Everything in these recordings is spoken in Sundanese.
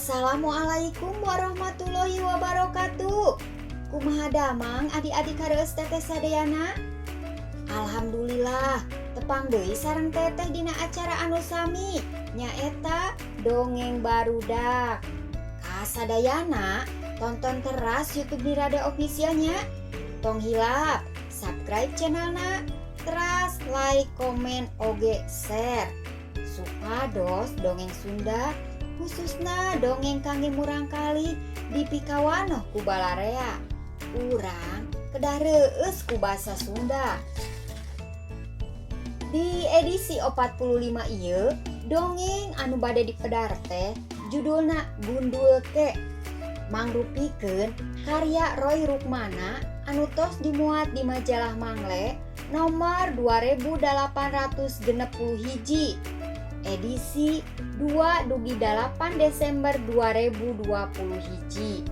Assalamualaikum warahmatullahi wabarakatuh. Kumaha damang, adik-adik kareueus teteh sadayana? Alhamdulillah, tepang deui sareng teteh dina acara anu sami, nyaeta Dongeng Barudak. Kasadayana tonton teras YouTube Nirada Officialnya. Tong hilap subscribe channelna, teras like, komen, oge share, supados dongeng Sunda, khususna dongeng kangge murangkalih, dipikawanoh ku balarea. Urang kedah reueus ku basa Sunda. Di edisi 45 ieu, dongeng anu bade dipedar teh judulna Gundul Ke, mangrupikeun karya Roy Rukmana anu tos dimuat di majalah Mangle nomor 2861 edisi 2 dugi 8 Desember 2020 hiji.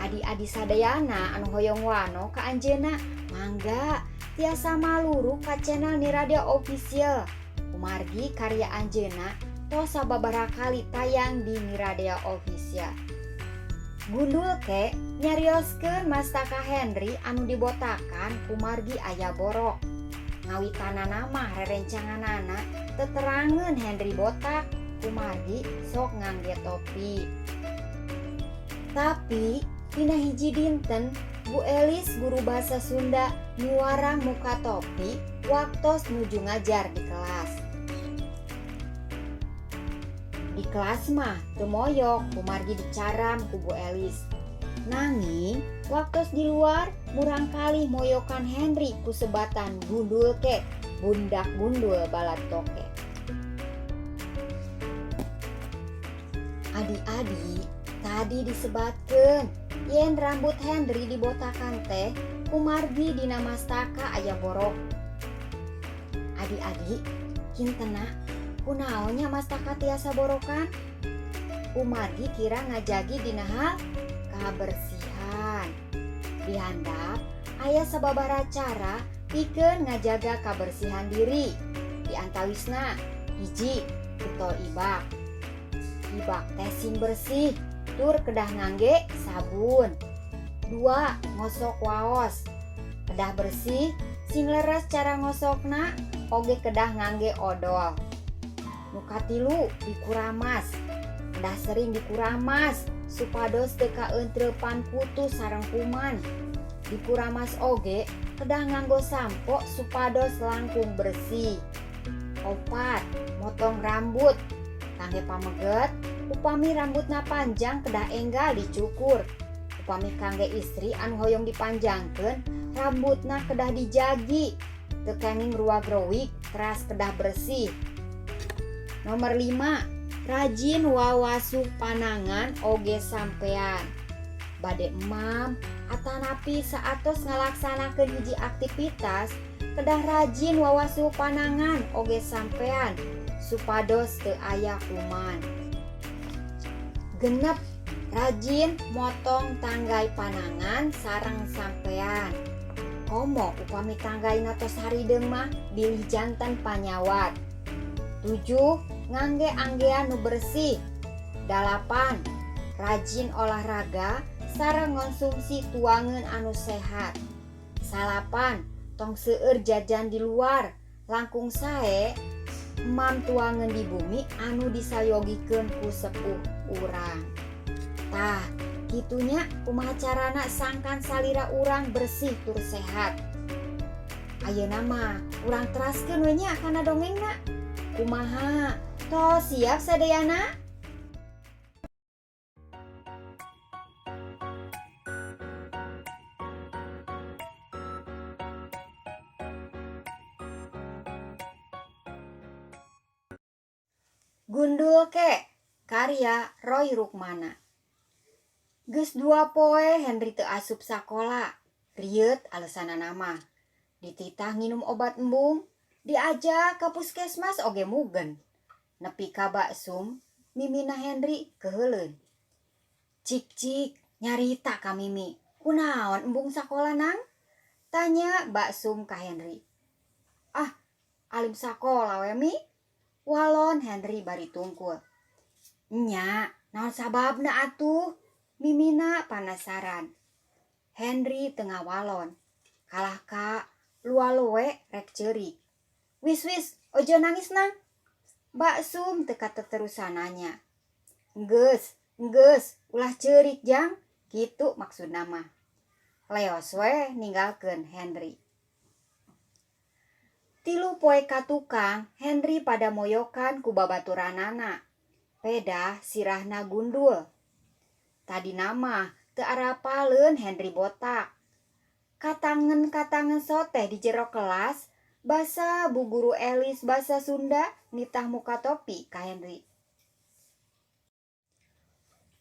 Adi-adi sadayana anu hoyong wanoh ka anjeunna, mangga tiasa maluru ka channel Niradia Official, kumargi karya anjeunna tos sababaraha kali tayang di Niradia Official. Gundul Ke nyarioskeun mastaka Henry anu dibotakan kumargi aya borok. Ngawitanana mah rerencanganana teterangeun Henry botak kumargi sok ngangge topi. Tapi dina hiji dinten, Bu Elis, guru bahasa Sunda, miwarang muka topi waktos nuju ngajar di kelas. Di kelas mah teu moyok kumargi dicaram ku Bu Elis. Nanging waktos di luar, murangkalih moyokan Henry ku sebatan "Gundul ke, bundak gundul balad toke." Adi-adi, tadi disebatkeun yen rambut Henry dibotakan teh kumargi dina mastaka aya borok. Adi-adi, kintena kunaon nya mastaka tiasa borokan? Kumargi kirang ngajagi dina hal kabersihan. Di handap aya sababaraha cara pikeun ngajaga kabersihan diri. Di antawisna, hiji, getol ibak. Ibak teh sing bersih tur kedah ngangge sabun. Dua, ngosok waos. Kedah bersih, sing leres cara ngosokna, oge kedah ngangge odol. Nu katilu, dikuramas. Kedah sering dikuramas supados teu kaeuntrepan kutu sareng kuman. Dikuramas oge kedah nganggo sampo supados langkung bersih. Opat, motong rambut. Kangge pameget, upami rambutna panjang kedah enggal dicukur. Upami kangge istri anu hoyong dipanjangkeun, rambutna kedah dijagi. Teu kenging ruag-ruwig, teras kedah bersih. Nomor 5, rajin wawasuh panangan oge sampean. Bade emam atanapi saatos ngalaksanakeun hiji aktivitas, kedah rajin wawasuh panangan oge sampean supados teu aya kuman. 6, rajin motong tanggai panangan sareng sampean. Komo upami tanggaina tos harideung mah bilih janten panyawat. 7, ngangge anggean nu bersih. 8, rajin olahraga sareng ngonsumsi tuangan anu sehat. 9, tong seueur jajan di luar. Langkung sae emam tuangan di bumi anu disayogikeun ku sepuh urang. Tah, kitu nya kumaha carana sangkan salira urang bersih tur sehat. Ayeuna mah urang teraskeun we nya kana dongengna. Kumaha? Tos siap sadayana? Gundul Ke, karya Roy Rukmana. Geus 2 poe Henry teu asup sakola. Rieut alesanana mah. Dititah nginum obat embung, diajak ka puskesmas oge mugen. Nepi ka Baksum, mimina Henry, keuheuleun. "Cik, cik, nyarita ka Mimi, kunaon embung sakola, Nang?" tanya Baksum ka Henry. "Ah, alim sakola we, Mi," walon Henry bari tungkul. "Nya, Naon sababna atuh? Mimina panasaran. Henry teu ngawalon. Kalah ka lualoe rek ceurik. Wis wis, ojo nangis nang. Baksum teu kateterusan nanya. Enggeus, enggeus, ulah ceurik jang. Kitu maksudna mah. Leos we ninggalkeun Henry. 3 poe ka tukang, Henry pada moyokan ku babaturanana. Pedah sirahna gundul. Tadina mah teu arapaleun Henry botak. Katangen-katangen soteh di jero kelas, basa Bu Guru Elis basa Sunda nitah muka topi ka Henry.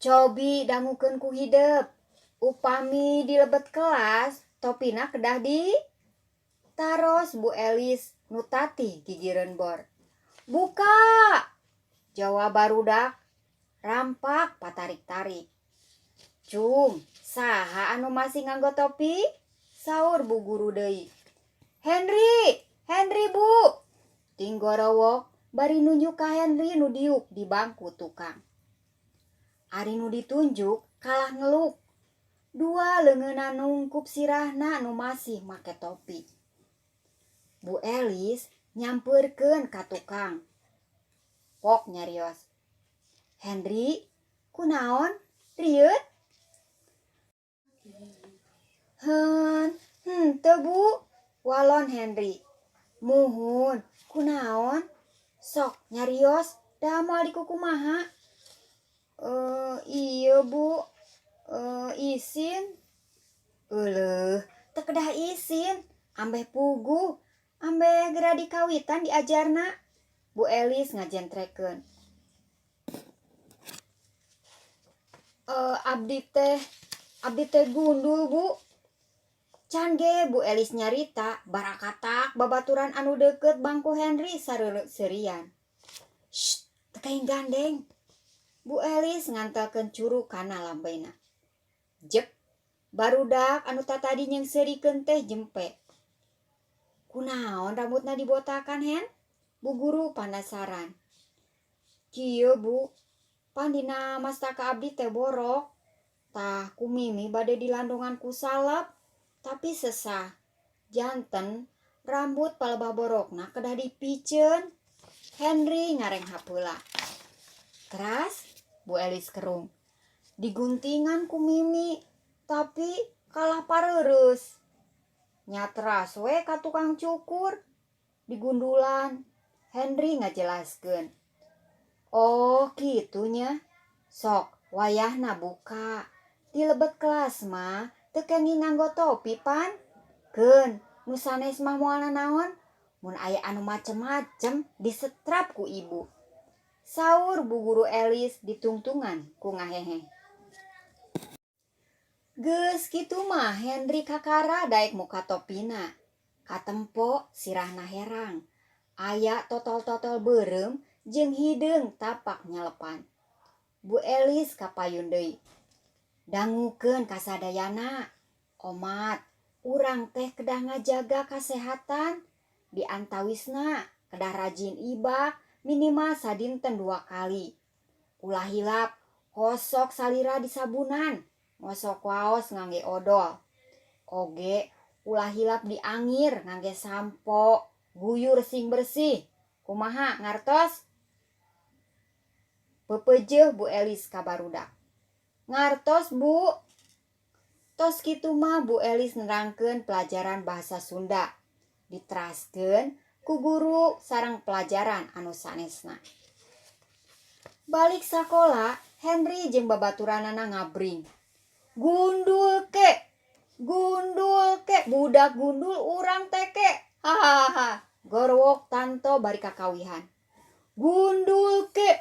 Cobi dangukeun ku hidep. Upami di lebet kelas, topina kedah di taros Bu Elis nu tatih gigireun bor. Buka! Jawab barudak rampak patarik-tarik. Cung, saha anu masih nganggo topi? Saur Bu Guru deui. Henry, Henry Bu. Tinggorowok bari nunjuk ka Henry nu diuk di bangku tukang. Ari nu ditunjuk kalah ngeluk. Dua leungeunna nungkup sirahna nu masih make topi. Bu Elis nyampeurkeun ka tukang. Pok nyarios. Henry, kunaon? Rieut? Heun, henteu Bu. Walon Henry. Muhun, kunaon? Sok nyarios, da moal dikukumaha? Eh, iya Bu. Isin. Euleuh, teu kedah isin. Ambeh puguh, ambeh geura dikawitan diajarna. Bu Elis ngajentrekeun. Abdi teh gundul Bu. Can ge Bu Elis nyarita barakatak babaturan anu deukeut bangku Henry sareureuk-seurian. Sht, teu kaing gandeng. Bu Elis ngantelkeun curuk kana lambeyna. Jep, barudak anu tatadi nyeungseurikeun teh jempe. Kunaon rambutna dibotakan Hen? Bu Guru panasaran. Kieu Bu, pan dina mastaka abdi teh borok. Tah ku mimi bade dilandongan ku salep, tapi sesah. Janten rambut palebah borokna kedah dipiceun. Henry ngarenghap heula. Teras Bu Elis kerung. Diguntingan ku mimi, tapi kalah pareureus. Nya teras we ka tukang cukur. Digundulan. Henry ngajelaskeun. Oh kitu nya. Sok wayahna buka. Di lebet kelas mah teu kenging nganggo topi pan. Keun nu sanes mah moal nanaon. Mun aya anu macem-macem disetrap ku ibu. Saur Bu Guru Elis ditungtungan ku ngahehe. Geus kitu mah Henry kakara daek muka topina. Katempo sirahna herang. Aya totol-totol beureum jeung hideung tapak nyalepan. Bu Elis kapayun deui. Dangukeun kasadayana. Omat, urang teh kedah ngajaga kasehatan. Di antawisna kedah rajin ibak minimal sadinten 2 kali. Ulah hilap kosok salira disabunan, ngosok waos ngangge odol. Oge ulah hilap diangir ngangge sampo, guyur sing bersih. Kumaha ngartos? Pepeujeuh Bu Elis ka barudak. Ngartos Bu. Tos kitu mah Bu Elis nerangkeun pelajaran bahasa Sunda. Diteraskeun ku guru sareng pelajaran anu sanesna. Balik sakola, Henry jeung babaturanana ngabring. Gundul ke, gundul ke, budak gundul urang teh ke. Hahaha, gorwok tanto bari kakawihan. Gundul ke,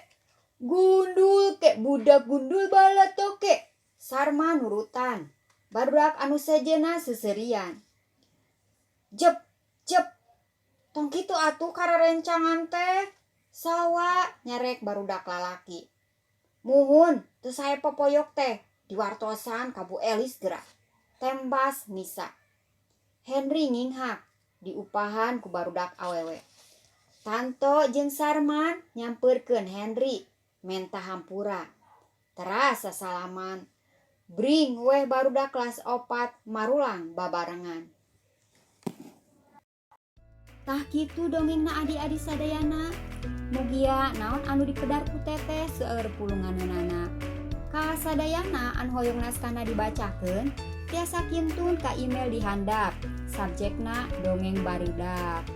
gundul ke, budak gundul balatoke. Sarma nurutan, barudak anu sejenna seuseurian. Jep, jep, tong kitu atuh kararencangan teh. Sawa nyarek barudak lalaki. Muhun, teu sae popoyok teh diwartosan ka Bu Elis geura. Tembas Nisa. Henry nginghak diupahan ku barudak awewe. Tanto jeung Sarman nyampeurkeun Henry menta hampura. Teras sasalaman. Bring weh barudak kelas 4 marulang babarengan. Tah kitu dongengna, adi-adi sadayana. Mugia naon anu dipedar ku Teteh seueur pulunganeunana. Ka sadayana anu hoyong naskahna dibacakeun, tiasa kintun ka email di handap. Subjekna dongeng barudak.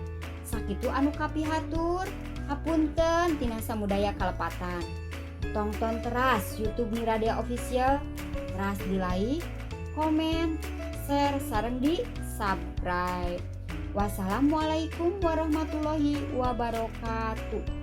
Sakitu anu kapihatur, hapunten tina samudaya kalepatan. Tongton teras YouTube Miradia Official, teras di like, komen, share, sareng di subscribe. Wassalamualaikum warahmatullahi wabarakatuh.